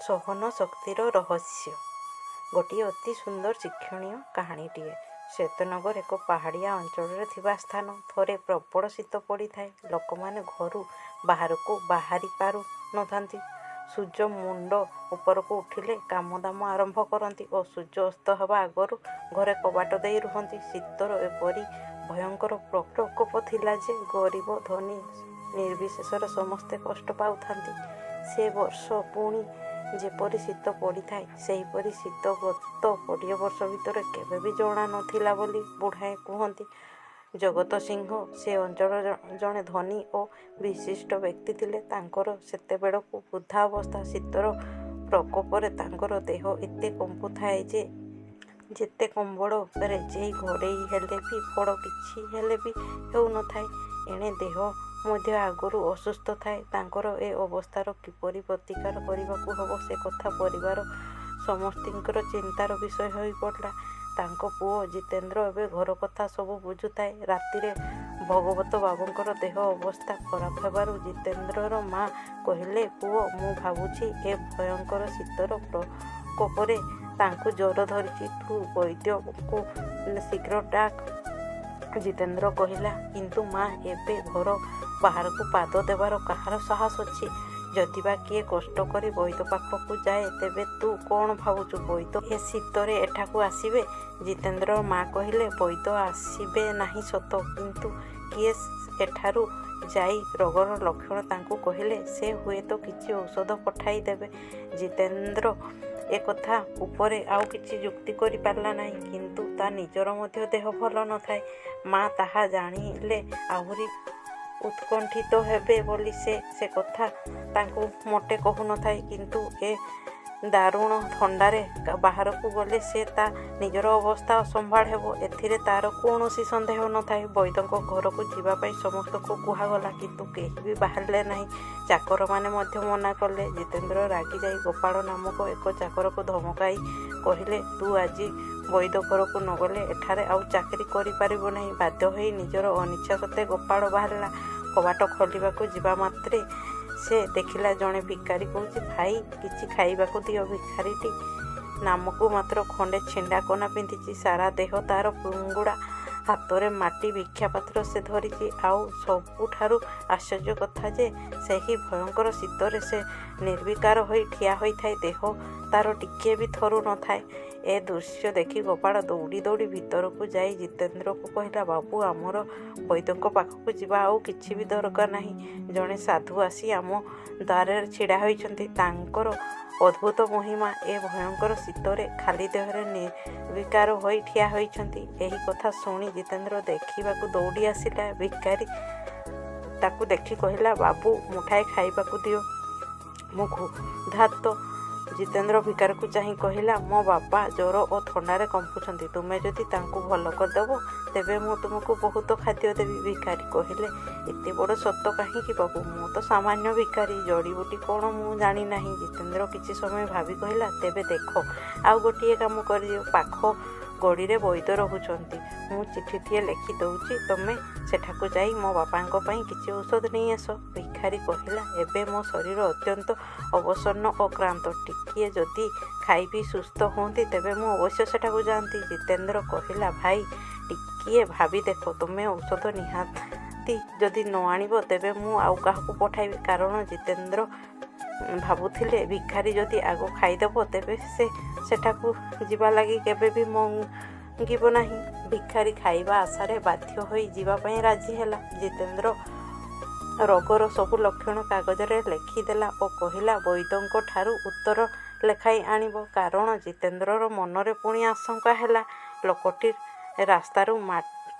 ସହନ ଶକ୍ତିର ରହସ୍ୟ ଗୋଟିଏ ଅତି ସୁନ୍ଦର ଶିକ୍ଷଣୀୟ କାହାଣୀଟିଏ। ଶ୍ୱେତନଗର ଏକ ପାହାଡ଼ିଆ ଅଞ୍ଚଳରେ ଥିବା ସ୍ଥାନ। ଥରେ ପ୍ରବଳ ଶୀତ ପଡ଼ିଥାଏ। ଲୋକମାନେ ଘରୁ ବାହାରକୁ ବାହାରିପାରୁ ନ ଥାନ୍ତି। ସୂର୍ଯ୍ୟ ମୁଣ୍ଡ ଉପରକୁ ଉଠିଲେ କାମଦାମ ଆରମ୍ଭ କରନ୍ତି ଓ ସୂର୍ଯ୍ୟ ଅସ୍ତ ହେବା ଆଗରୁ ଘରେ କବାଟ ଦେଇ ରୁହନ୍ତି। ଶୀତର ଏପରି ଭୟଙ୍କର ପ୍ରକୋପ ଥିଲା ଯେ ଗରିବ ଧନୀ ନିର୍ବିଶେଷରେ ସମସ୍ତେ କଷ୍ଟ ପାଉଥାନ୍ତି। ସେ ବର୍ଷ ପୁଣି ଯେପରି ଶୀତ ପଡ଼ିଥାଏ, ସେହିପରି ଶୀତ ଗତ 20 ବର୍ଷ ଭିତରେ କେବେ ବି ଜଣା ନ ଥିଲା ବୋଲି ବୁଢ଼ାଏ କୁହନ୍ତି। ଜଗତ ସିଂହ ସେ ଅଞ୍ଚଳର ଜଣେ ଧନୀ ଓ ବିଶିଷ୍ଟ ବ୍ୟକ୍ତି ଥିଲେ। ତାଙ୍କର ସେତେବେଳକୁ ବୃଦ୍ଧାବସ୍ଥା। ଶୀତର ପ୍ରକୋପରେ ତାଙ୍କର ଦେହ ଏତେ କମ୍ପୁଥାଏ ଯେ, ଯେତେ କମ୍ବଳ ରେଜେଇ ଘୋଡ଼େଇ ହେଲେ ବି ଫଳ କିଛି ହେଲେ ବି ହେଉ ନ ଥାଏ। ଏଣେ ଦେହ ମଧ୍ୟ ଆଗରୁ ଅସୁସ୍ଥ ଥାଏ। ତାଙ୍କର ଏ ଅବସ୍ଥାର କିପରି ପ୍ରତିକାର କରିବାକୁ ହେବ, ସେ କଥା ପରିବାର ସମସ୍ତିଙ୍କର ଚିନ୍ତାର ବିଷୟ ହୋଇପଡ଼ିଲା। ତାଙ୍କ ପୁଅ ଜିତେନ୍ଦ୍ର ଏବେ ଘରକଥା ସବୁ ବୁଝୁଥାଏ। ରାତିରେ ଭଗବତ ବାବୁଙ୍କର ଦେହ ଅବସ୍ଥା ଖରାପ ହେବାରୁ ଜିତେନ୍ଦ୍ରର ମା କହିଲେ, "ପୁଅ, ମୁଁ ଭାବୁଛି ଏ ଭୟଙ୍କର ଶୀତର ପ୍ରକୋପରେ ତାଙ୍କୁ ଜ୍ୱର ଧରିଛି। ତୁ ବୈଦ୍ୟଙ୍କୁ ଶୀଘ୍ର ଡାକ। " ଜିତେନ୍ଦ୍ର କହିଲା, "କିନ୍ତୁ ମା, ଏବେ ଘର ବାହାରକୁ ପାଦ ଦେବାର କାହାର ସାହସ ଅଛି? ଯଦି ବା କିଏ କଷ୍ଟ କରି ବୈଦ୍ୟ ପାଖକୁ ଯାଏ, ତେବେ ତୁ କ'ଣ ଭାବୁଛୁ ବୈଦ୍ୟ ଏ ଶୀତରେ ଏଠାକୁ ଆସିବେ? " ଜିତେନ୍ଦ୍ରର ମା କହିଲେ, "ବୈଦ୍ୟ ଆସିବେ ନାହିଁ ସତ, କିନ୍ତୁ କିଏ ଏଠାରୁ ଯାଇ ରୋଗର ଲକ୍ଷଣ ତାଙ୍କୁ କହିଲେ ସେ ହୁଏତ କିଛି ଔଷଧ ପଠାଇ ଦେବେ। " ଜିତେନ୍ଦ୍ର ଏ କଥା ଉପରେ ଆଉ କିଛି ଯୁକ୍ତି କରି ପାରିଲା ନାହିଁ। କିନ୍ତୁ ତା ନିଜର ମଧ୍ୟ ଦେହ ଭଲ ନ ଥାଏ। ମା ତାହା ଜାଣିଲେ ଆହୁରି ଉତ୍କଣ୍ଠିତ ହେବେ ବୋଲି ସେ ସେକଥା ତାଙ୍କୁ ମୋଟେ କହୁ ନ ଥାଏ। କିନ୍ତୁ ଏ ଦାରୁଣ ଥଣ୍ଡାରେ ବାହାରକୁ ଗଲେ ଯେ ତା ନିଜର ଅବସ୍ଥା ଅସମ୍ଭାଳ ହେବ, ଏଥିରେ ତାର କୌଣସି ସନ୍ଦେହ ନ ଥାଏ। ବୈଦ୍ୟଙ୍କ ଘରକୁ ଯିବାପାଇଁ ସମସ୍ତଙ୍କୁ କୁହାଗଲା; କିନ୍ତୁ କେହି ବି ବାହାରିଲେ ନାହିଁ। ଚାକରମାନେ ମଧ୍ୟ ମନା କଲେ। ଜିତେନ୍ଦ୍ର ରାଗିଯାଇ ଗୋପାଳ ନାମକ ଏକ ଚାକରକୁ ଧମକାଇ କହିଲେ, "ତୁ ଆଜି ବୈଦ୍ୟ ଘରକୁ ନ ଗଲେ ଏଠାରେ ଆଉ ଚାକିରି କରିପାରିବୁ ନାହିଁ। " ବାଧ୍ୟ ହୋଇ ନିଜର ଅନିଚ୍ଛା ସତ୍ତ୍ୱେ ଗୋପାଳ ବାହାରିଲା। କବାଟ ଖୋଲିବାକୁ ଯିବାମାତ୍ରେ ସେ ଦେଖିଲା ଜଣେ ଭିଖାରୀ କହୁଛି, "ଭାଇ, କିଛି ଖାଇବାକୁ ଦିଅ। " ଭିଖାରୀଟି ନାମକୁ ମାତ୍ର ଖଣ୍ଡେ ଛିଣ୍ଡା କନା ପିନ୍ଧିଛି। ସାରା ଦେହ ତାର ପିଙ୍ଗୁଡ଼ା। ହାତରେ ମାଟି ଭିକ୍ଷାପାତ୍ର ସେ ଧରିଛି। ଆଉ ସବୁଠାରୁ ଆଶ୍ଚର୍ଯ୍ୟ କଥା ଯେ ସେହି ଭୟଙ୍କର ଶୀତରେ ସେ ନିର୍ବିକାର ହୋଇ ଠିଆ ହୋଇଥାଏ। ଦେହ ତାର ଟିକିଏ ବି ଥରୁ ନ ଥାଏ। ଏ ଦୃଶ୍ୟ ଦେଖି ଗୋପାଳ ଦୌଡ଼ି ଦୌଡ଼ି ଭିତରକୁ ଯାଇ ଜିତେନ୍ଦ୍ରକୁ କହିଲା, "ବାବୁ, ଆମର ବୈଦ୍ୟଙ୍କ ପାଖକୁ ଯିବା ଆଉ କିଛି ବି ଦରକାର ନାହିଁ। ଜଣେ ସାଧୁ ଆସି ଆମ ଦ୍ୱାରରେ ଛିଡ଼ା ହୋଇଛନ୍ତି। ତାଙ୍କର ଅଦ୍ଭୁତ ମହିମା। ଏ ଭୟଙ୍କର ଶୀତରେ ଖାଲି ଦେହରେ ନିର୍ବିକାର ହୋଇ ଠିଆ ହୋଇଛନ୍ତି। " ଏହି କଥା ଶୁଣି ଜିତେନ୍ଦ୍ର ଦେଖିବାକୁ ଦୌଡ଼ି ଆସିଲା। ଭିଖାରୀ ତାକୁ ଦେଖି କହିଲା, "ବାବୁ, ମୁଠାଏ ଖାଇବାକୁ ଦିଅ, ମୁଁ କ୍ଷୁଧାର୍ତ୍ତ। " ଜିତେନ୍ଦ୍ର ଭିଖାରୀକୁ ଚାହିଁ କହିଲା, "ମୋ ବାପା ଜ୍ୱର ଓ ଥଣ୍ଡାରେ କମ୍ପୁଛନ୍ତି। ତୁମେ ଯଦି ତାଙ୍କୁ ଭଲ କରିଦେବ, ତେବେ ମୁଁ ତୁମକୁ ବହୁତ ଖାଦ୍ୟ ଦେବି। " ଭିଖାରୀ କହିଲେ, "ଏତେ ବଡ଼ ସତ୍ତ କାହିଁକି ବାବୁ? ମୁଁ ତ ସାମାନ୍ୟ ଭିଖାରୀ। ଜଡ଼ିବୁଟି କ'ଣ ମୁଁ ଜାଣି ନାହିଁ। " ଜିତେନ୍ଦ୍ର କିଛି ସମୟ ଭାବି କହିଲା, "ତେବେ ଦେଖ, ଆଉ ଗୋଟିଏ କାମ କରିଦିଅ। ପାଖ ଗଳିରେ ବୈଦ୍ୟ ରହୁଛନ୍ତି। ମୁଁ ଚିଠିଟିଏ ଲେଖି ଦେଉଛି। ତମେ ସେଠାକୁ ଯାଇ ମୋ ବାପାଙ୍କ ପାଇଁ କିଛି ଔଷଧ ନେଇ ଆସ। " ଭିଖାରୀ କହିଲା, "ଏବେ ମୋ ଶରୀର ଅତ୍ୟନ୍ତ ଅବସନ୍ନ ଓ କ୍ଳାନ୍ତ। ଟିକିଏ ଯଦି ଖାଇପିଇ ସୁସ୍ଥ ହୁଅନ୍ତି, ତେବେ ମୁଁ ଅବଶ୍ୟ ସେଠାକୁ ଯାଆନ୍ତି। " ଜିତେନ୍ଦ୍ର କହିଲା, "ଭାଇ, ଟିକିଏ ଭାବି ଦେଖ। ତୁମେ ଔଷଧ ନିହାତି ଯଦି ନ ଆଣିବ, ତେବେ ମୁଁ ଆଉ କାହାକୁ ପଠାଇବି। " କାରଣ ଜିତେନ୍ଦ୍ର ଭାବୁଥିଲେ, ଭିଖାରୀ ଯଦି ଆଗ ଖାଇଦେବ, ତେବେ ସେ ସେଠାକୁ ଯିବା ଲାଗି କେବେ ବି ମଙ୍ଗିବ ନାହିଁ। ଭିଖାରୀ ଖାଇବା ଆଶାରେ ବାଧ୍ୟ ହୋଇ ଯିବାପାଇଁ ରାଜି ହେଲା। ଜିତେନ୍ଦ୍ର ରୋଗର ସବୁ ଲକ୍ଷଣ କାଗଜରେ ଲେଖିଦେଲା ଓ କହିଲା, ବୈଦ୍ୟଙ୍କଠାରୁ ଉତ୍ତର ଲେଖାଇ ଆଣିବ। କାରଣ ଜିତେନ୍ଦ୍ରର ମନରେ ପୁଣି ଆଶଙ୍କା ହେଲା, ଲୋକଟି ରାସ୍ତାରୁ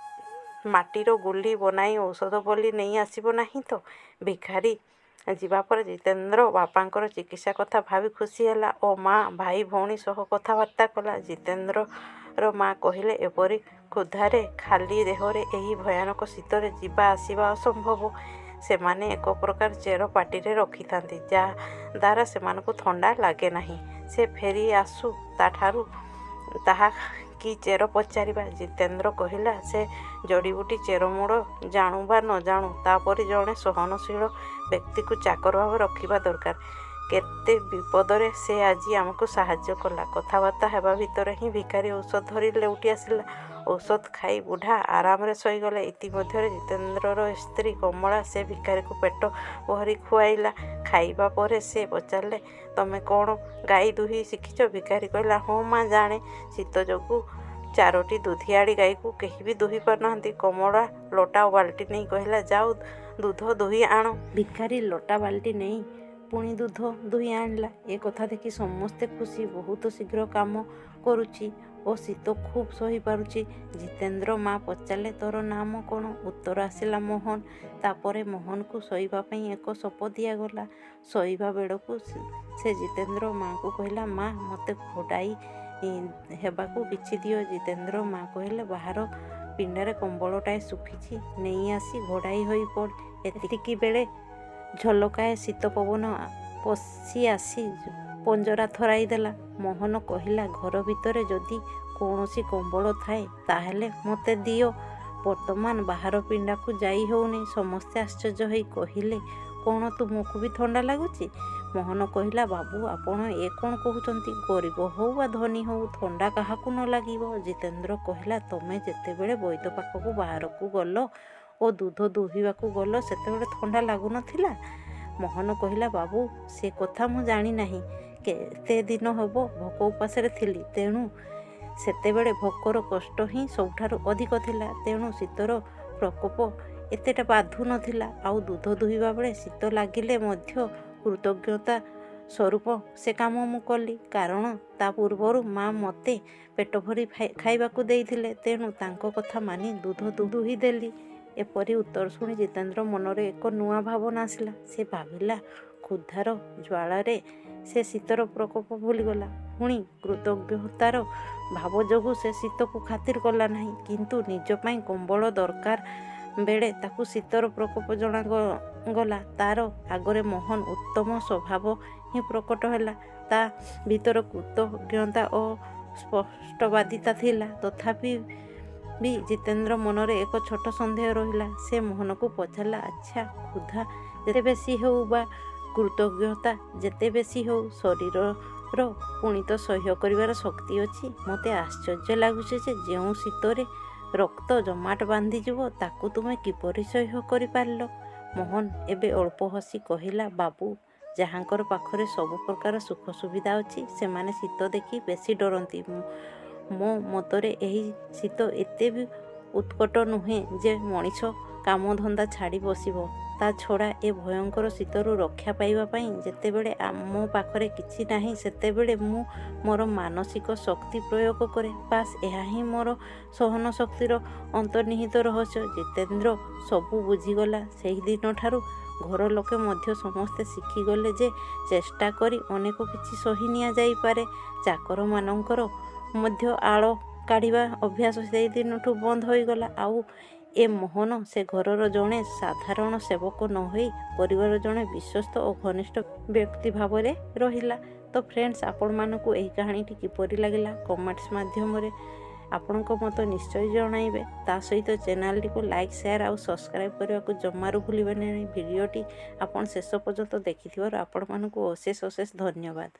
ମାଟିର ଗୁଲି ବନାଇ ଔଷଧ ବୋଲି ନେଇ ଆସିବ ନାହିଁ ତ? ଭିଖାରୀ ଯିବାପରେ ଜିତେନ୍ଦ୍ର ବାପାଙ୍କର ଚିକିତ୍ସା କଥା ଭାବି ଖୁସି ହେଲା ଓ ମା, ଭାଇ, ଭଉଣୀ ସହ କଥାବାର୍ତ୍ତା କଲା। ଜିତେନ୍ଦ୍ରର ମା କହିଲେ, "ଏପରି କ୍ଷୁଧାରେ ଖାଲି ଦେହରେ ଏହି ଭୟାନକ ଶୀତରେ ଯିବା ଆସିବା ଅସମ୍ଭବ। ସେମାନେ ଏକ ପ୍ରକାର ଚେର ପାଟିରେ ରଖିଥାନ୍ତି, ଯାଦ୍ୱାରା ସେମାନଙ୍କୁ ଥଣ୍ଡା ଲାଗେ ନାହିଁ। ସେ ଫେରି ଆସୁ, ତାଠାରୁ ତାହା କି ଚେର ପଚାରିବା। " ଜିତେନ୍ଦ୍ର କହିଲା, "ସେ ଜଡ଼ିବୁଟି ଚେରମୂଳ ଜାଣୁ ବା ନ ଜାଣୁ, ତା ପରି ଜଣେ ସହନଶୀଳ ବ୍ୟକ୍ତିକୁ ଚାକର ଭାବେ ରଖିବା ଦରକାର। କେତେ ବିପଦରେ ସେ ଆଜି ଆମକୁ ସାହାଯ୍ୟ କଲା। କଥାବାର୍ତ୍ତା ହେବା ଭିତରେ ହିଁ ଭିକାରୀ ଔଷଧ ଧରି ଲେଉଟି ଆସିଲା। ଔଷଧ ଖାଇ ବୁଢ଼ା ଆରାମରେ ଶୋଇଗଲେ। ଇତିମଧ୍ୟରେ ଜିତେନ୍ଦ୍ରର ସ୍ତ୍ରୀ କମଳା ସେ ଭିକାରୀକୁ ପେଟ ଭରି ଖୁଆଇଲା। ଖାଇବା ପରେ ସେ ପଚାରିଲେ, ତମେ କ'ଣ ଗାଈ ଦୁହିଁ ଶିଖିଛ? ଭିକାରୀ କହିଲା, ହଁ ମା, ଜାଣେ। ଶୀତ ଯୋଗୁଁ ଚାରୋଟି ଦୁଧିଆଣୀ ଗାଈକୁ କେହି ବି ଦୁହିଁ ପାରୁନାହାନ୍ତି। କମଳା ଲୋଟା ଓ ବାଲ୍ଟି ନେଇ କହିଲା, ଯାଅ ଦୁଧ ଦୁହିଁ ଆଣ। ଭିକାରୀ ଲୋଟା ବାଲ୍ଟି ନେଇ ପୁଣି ଦୁଧ ଦୁହିଁ ଆଣିଲା। ଏ କଥା ଦେଖି ସମସ୍ତେ ଖୁସି। ବହୁତ ଶୀଘ୍ର କାମ କରୁଛି ଓ ଶୀତ ଖୁବ୍ ସହିପାରୁଛି। ଜିତେନ୍ଦ୍ର ମା ପଚାରିଲେ, ତୋର ନାମ କ'ଣ? ଉତ୍ତର ଆସିଲା, ମୋହନ। ତା'ପରେ ମୋହନକୁ ଶୋଇବା ପାଇଁ ଏକ ସପ ଦିଆଗଲା। ଶୋଇବା ବେଳକୁ ସେ ଜିତେନ୍ଦ୍ର ମା'ଙ୍କୁ କହିଲା, ମା, ମୋତେ ଘୋଡ଼ାଇ ହେବାକୁ କିଛି ଦିଅ। ଜିତେନ୍ଦ୍ର ମା କହିଲେ, ବାହାର ପିଣ୍ଡାରେ କମ୍ବଳଟାଏ ଶୁଖିଛି, ନେଇ ଆସି ଘୋଡ଼ାଇ ହୋଇପଡ଼। ଏତିକିବେଳେ ଝଲକାଏ ଶୀତ ପବନ ପଶି ଆସି ପଞ୍ଜରା ଥରାଇ ଦେଲା। ମୋହନ କହିଲା, ଘର ଭିତରେ ଯଦି କୌଣସି କମ୍ବଳ ଥାଏ, ତାହେଲେ ମୋତେ ଦିଅ। ବର୍ତ୍ତମାନ ବାହାର ପିଣ୍ଡାକୁ ଯାଇ ହେଉନି। ସମସ୍ତେ ଆଶ୍ଚର୍ଯ୍ୟ ହୋଇ କହିଲେ, କ'ଣ ତୁମକୁ ବି ଥଣ୍ଡା ଲାଗୁଛି? ମୋହନ କହିଲା, ବାବୁ, ଆପଣ ଏ କ'ଣ କହୁଛନ୍ତି? ଗରିବ ହେଉ ବା ଧନୀ ହେଉ, ଥଣ୍ଡା କାହାକୁ ନ ଲାଗିବ? ଜିତେନ୍ଦ୍ର କହିଲା, ତମେ ଯେତେବେଳେ ବୈଦ ପାଖକୁ ବାହାରକୁ ଗଲ ଓ ଦୁଧ ଦୁହିବାକୁ ଗଲ, ସେତେବେଳେ ଥଣ୍ଡା ଲାଗୁନଥିଲା? ମୋହନ କହିଲା, ବାବୁ, ସେ କଥା ମୁଁ ଜାଣିନାହିଁ। କେତେ ଦିନ ହେବ ଭୋକ ଉପାସରେ ଥିଲି। ତେଣୁ ସେତେବେଳେ ଭୋକର କଷ୍ଟ ହିଁ ସବୁଠାରୁ ଅଧିକ ଥିଲା। ତେଣୁ ଶୀତର ପ୍ରକୋପ ଏତେଟା ବାଧୁ ନଥିଲା। ଆଉ ଦୁଧ ଦୁହିବା ବେଳେ ଶୀତ ଲାଗିଲେ ମଧ୍ୟ କୃତଜ୍ଞତା ସ୍ୱରୂପ ସେ କାମ ମୁଁ କଲି। କାରଣ ତା ପୂର୍ବରୁ ମା ମୋତେ ପେଟଭରି ଖାଇବାକୁ ଦେଇଥିଲେ। ତେଣୁ ତାଙ୍କ କଥା ମାନି ଦୁଧ ଦୁହି ଦେଲି। ଏପରି ଉତ୍ତର ଶୁଣି ଜିତେନ୍ଦ୍ର ମନରେ ଏକ ନୂଆ ଭାବନା ଆସିଲା। ସେ ଭାବିଲା, କ୍ଷୁଧାର ଜ୍ୱାଳାରେ ସେ ଶୀତର ପ୍ରକୋପ ଭୁଲିଗଲା। ପୁଣି କୃତଜ୍ଞତାର ଭାବ ଯୋଗୁଁ ସେ ଶୀତକୁ ଖାତିର କଲା ନାହିଁ। କିନ୍ତୁ ନିଜ ପାଇଁ କମ୍ବଳ ଦରକାର ବେଳେ ତାକୁ ଶୀତର ପ୍ରକୋପ ଜଣାଗଲା। ତା'ର ଆଗରେ ମୋହନ ଉତ୍ତମ ସ୍ୱଭାବ ହିଁ ପ୍ରକଟ ହେଲା। ତା ଭିତରେ କୃତଜ୍ଞତା ଓ ସ୍ପଷ୍ଟବାଦିତା ଥିଲା। ତଥାପି ବି ଜିତେନ୍ଦ୍ର ମନରେ ଏକ ଛୋଟ ସନ୍ଦେହ ରହିଲା। ସେ ମୋହନକୁ ପଚାରିଲା, ଆଚ୍ଛା, କ୍ଷୁଧା ଯେତେ ବେଶୀ ହେଉ ବା କୃତଜ୍ଞତା ଯେତେ ବେଶୀ ହେଉ, ଶରୀରର ପୁଣି ତ ସହ୍ୟ କରିବାର ଶକ୍ତି ଅଛି। ମୋତେ ଆଶ୍ଚର୍ଯ୍ୟ ଲାଗୁଛି ଯେ ଯେଉଁ ଶୀତରେ ରକ୍ତ ଜମାଟ ବାନ୍ଧିଯିବ, ତାକୁ ତୁମେ କିପରି ସହ୍ୟ କରିପାରିଲ? ମୋହନ ଏବେ ଅଳ୍ପ ହସି କହିଲା, ବାବୁ, ଯାହାଙ୍କର ପାଖରେ ସବୁ ପ୍ରକାର ସୁଖ ସୁବିଧା ଅଛି, ସେମାନେ ଶୀତ ଦେଖି ବେଶୀ ଡରନ୍ତି। ମୋ ମତରେ ଏହି ଶୀତ ଏତେ ବି ଉତ୍କଟ ନୁହେଁ ଯେ ମଣିଷ କାମଧନ୍ଦା ଛାଡ଼ି ବସିବ। ତା ଛଡ଼ା ଏ ଭୟଙ୍କର ଶୀତରୁ ରକ୍ଷା ପାଇବା ପାଇଁ ଯେତେବେଳେ ମୋ ପାଖରେ କିଛି ନାହିଁ, ସେତେବେଳେ ମୁଁ ମୋର ମାନସିକ ଶକ୍ତି ପ୍ରୟୋଗ କରେ। ବାସ୍, ଏହା ହିଁ ମୋର ସହନ ଶକ୍ତିର ଅନ୍ତର୍ନିହିତ ରହସ୍ୟ। ଜିତେନ୍ଦ୍ର ସବୁ ବୁଝିଗଲା। ସେହିଦିନଠାରୁ ଘର ଲୋକେ ମଧ୍ୟ ସମସ୍ତେ ଶିଖିଗଲେ ଯେ ଚେଷ୍ଟା କରି ଅନେକ କିଛି ସହି ନିଆଯାଇପାରେ। ଚାକରମାନଙ୍କର ମଧ୍ୟ ଆଳ କାଢ଼ିବା ଅଭ୍ୟାସ ସେହିଦିନଠୁ ବନ୍ଦ ହୋଇଗଲା। ଆଉ ଏ ମୋହନ ସେ ଘରର ଜଣେ ସାଧାରଣ ସେବକ ନ ହୋଇ ପରିବାରର ଜଣେ ବିଶ୍ୱସ୍ତ ଓ ଘନିଷ୍ଠ ବ୍ୟକ୍ତି ଭାବରେ ରହିଲା। ତ ଫ୍ରେଣ୍ଡସ୍, ଆପଣମାନଙ୍କୁ ଏହି କାହାଣୀଟି କିପରି ଲାଗିଲା, କମେଣ୍ଟସ୍ ମାଧ୍ୟମରେ ଆପଣଙ୍କ ମତ ନିଶ୍ଚୟ ଜଣାଇବେ। ତା ସହିତ ଚ୍ୟାନେଲଟିକୁ ଲାଇକ୍, ସେୟାର ଆଉ ସବସ୍କ୍ରାଇବ୍ କରିବାକୁ ଜମାରୁ ଭୁଲିବେ ନାହିଁ। ଭିଡ଼ିଓଟି ଆପଣ ଶେଷ ପର୍ଯ୍ୟନ୍ତ ଦେଖିଥିବାରୁ ଆପଣମାନଙ୍କୁ ଅଶେଷ ଅଶେଷ ଧନ୍ୟବାଦ।